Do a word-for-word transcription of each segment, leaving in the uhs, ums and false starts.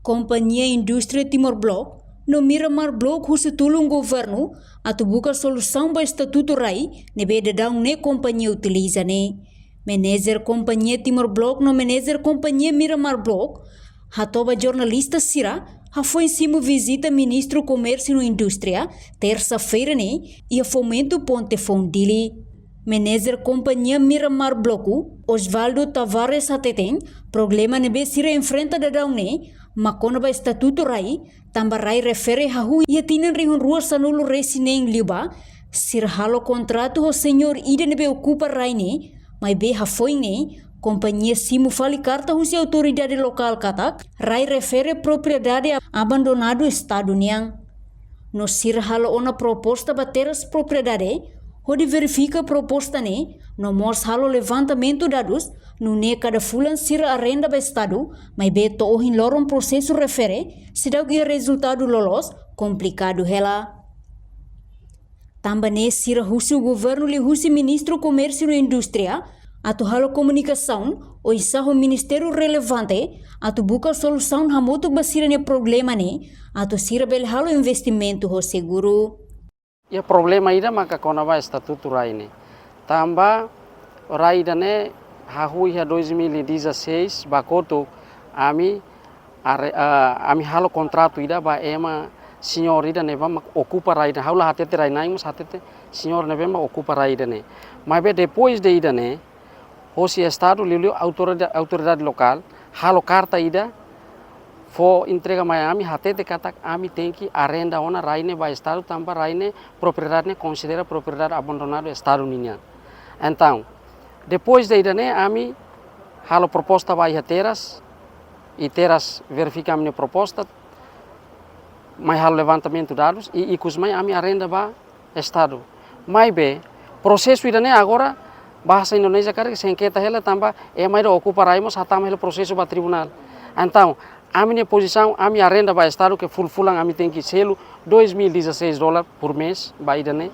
Kompañia Indústria Timor Block no Miramar Block husu tulun governu atu buka solusaun ba estatutu rai ne'ebé daudaun ne'e kompañia utiliza ne'e. Manager Kompañia Timor Block no manager Kompañia Miramar Block hato'o ba jornalista sira hafoin simu vizita Ministru Komérsiu no Indústria, tersa-feira ne'e, iha Fomentu Ponte Foun Dili. Manager Kompañia Miramar Block, Osvaldo Tavares hateten, problema ne'ebé sira enfrenta daudaun ne'e mak kona-ba estatutu rai, tanba rai refere hahú iha tinan rihun rua sanulu-resin-neen liubá, sira halo kontratu ho señór ida ne'ebé okupa rai ne'e, maibé hafoin ne'e, kompañia simu fali karta husi autoridade lokál katak, rai refere propriedade abandonadu Estadu nian. No sira halo ona proposta ba teras propriedade, hodi verifika proposta ne'e, no mós halo levantamentu dadus, nune'e kada fulan sira arrenda ba Estadu, maibé to'o ohin loron prosesu refere, seidauk iha rezultadu loloos, komplikadu hela. Tanba ne'e sira husu governu liuhusi Ministru Komérsiu no Indústria, atu halo komunikasaun, oinsá ho ministériu relevante, atu buka solusaun hamutuk ba sira-nia problema ne'e, atu sira bele halo investimentu ho seguru. Iha problema ida maka kona-ba estatutu rai ne'e. Tanba rai ida-ne'e hahú iha dois mil e dezasseis ba kotuk ami are-, ah, ami halo kontratu ida ba ema señór ida ne'ebé mak okupa rai ida. Ha'u la hatete rai na'in, mas hatete señór ne'ebé mak okupa rai ida-ne'e. Maibé depois de ida-ne'e, hosi Estadu liuliu autorida-, autoridade lokál halo karta ida fó entrega mai ami hatete katak ami tenke arrenda ona rai ne'e ba Estadu tanba rai ne'e propriedade ne'e konsidera propriedade abandonadu Estadu nian. Entaun, depois de ida-ne'e ami halo proposta ba iha teras, i teras verifika ami-nia proposta, mai halo levantamentu dadus, i ikus mai ami arrenda ba Estadu. Maibé, prosesu ida-ne'e agora, bahasa Indonézia karik sengketa hela tanba ema ida okupa rai mós hatama hela prosesu ba tribunál. Entaun, ami-nia pozisaun, ami arrenda ba Estadu ke fulan-fulan ami tenke selu dois mil e dezasseis dólar por mês ba ida-ne'e.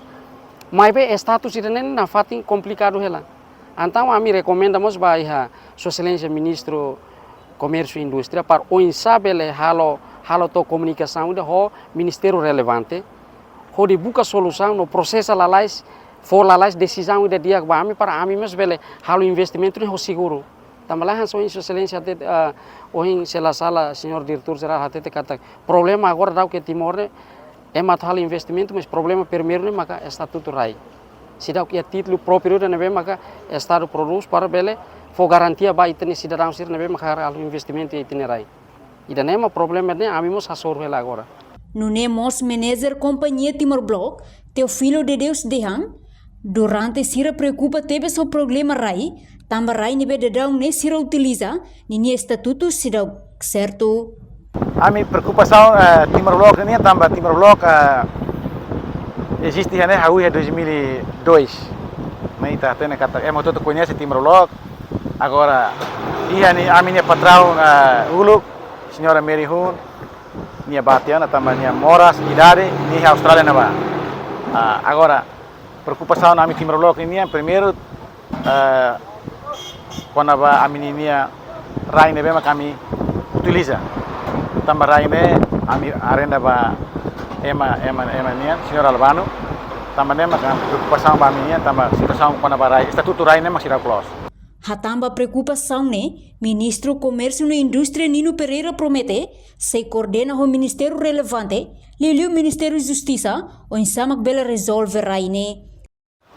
Maibé, status ida-ne'e nafatin komplikadu hela. Entaun, ami rekomenda mós ba iha Sua Exelénsia Ministru Komérsiu i Indústria para oinsá bele halo, halo to'o komunikasaun ida ho ministériu relevante, hodi buka solusaun no prosesa lalais, fó lalais desizaun ida di'ak ba ami para ami mós bele halo investimentu ne'e ho seguru. Tanba la hanesan ohin Sua Exelénsia hatete, ah, ohin se la sala señór diretór jerál hatete katak problema agora daudaun iha Timor ne'e, ema atu halo investimentu, mas problema primeiru ne'e maka estatutu rai. Seidauk iha títulu própriu ida ne'ebé maka Estadu prodús para bele fó garantia ba ita-nia sidadaun sira ne'ebé maka halo investimentu iha ita-nia rai. Ida-ne'e mak problema ne'e ami mós hasoru hela agora. Nune'e mós manager kompañia Timor Block, Teofilo de Deus dehan, durante sira preokupa tebes ho problema rai, tanba rai ne'ebé daudaun ne'e sira utiliza, ninia estatutu seidauk sertu. Ami preokupasaun, eh, Timor Block nian tanba Timor Block, eh, eziste iha ne'e hahú iha dois mil e dois. Ne'e ita hatene katak ema hotu-hotu koñese Timor Block. Agora, iha ne'e ami-nia patraun, eh, uluk, señora Mary Hun, nia bá tiha ona tanba nia moras, idade, nia iha Austrália ne'ebá. Ah, agora, preokupasaun ami Timor Block nian, primeiru, eh, kona-ba ami-nia rai ne'ebé mak ami utiliza. Tanba rai ne'e ami arrenda ba ema, ema, ema nian, señór Albano. Tanba ne'e mak ami preokupasaun ba ami nian, tanba situasaun kona-ba rai, estatutu rai ne'e mak seidauk loos. Hatán ba preokupasaun ne'e, Ministru Komérsiu no Indústria Nino Pereira promete, sei koordena ho ministériu relevante, liuliu Ministériu Justisa, oinsá mak bele rezolve rai ne'e.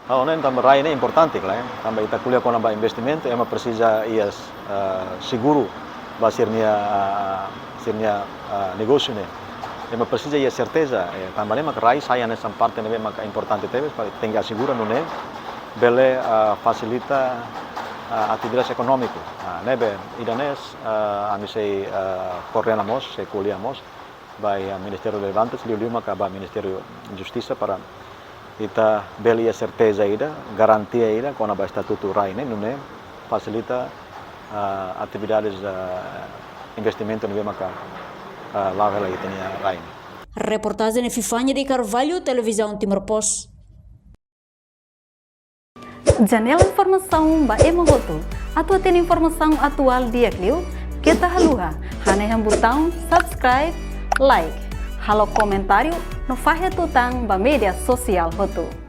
Ha'u hanoin tanba rai ne'e importante, klaru, eh. Tanba ita ko'alia kona-ba investimentu, ema presiza iha, eh, seguru ba sira-nia, eh, sira-nia, eh, negósiu ne'e. Ema presiza iha serteza, eh, tanba ne'e maka rai sai hanesan parte ne'ebé maka importante tebes, para tenke asegura nune'e bele, eh, fasilita, eh, atividade ekonómiku. Ah, ne'ebé, ida-ne'e, eh, ami sei, eh, koordena mós, sei ko'alia mós ba iha ministériu relevante, liuliu maka ba Ministériu Justisa para ita bele iha serteza ida, garantia ida, kona-ba estatutu rai ne'e, nune'e fasilita, ah, atividades, ah, investimentu ne'ebé maka, ah, la'o hela iha ita-nia rai ne'e. Reportajen Epifania de Carvalho, Televizaun Timor Post. Janela informasaun ba ema hotu. Atu hatene informasaun atuál di'ak liu, keta haluha, Hanehan butaun subscribe, like, halo komentáriu no fahe tutan ba média sosiál hotu.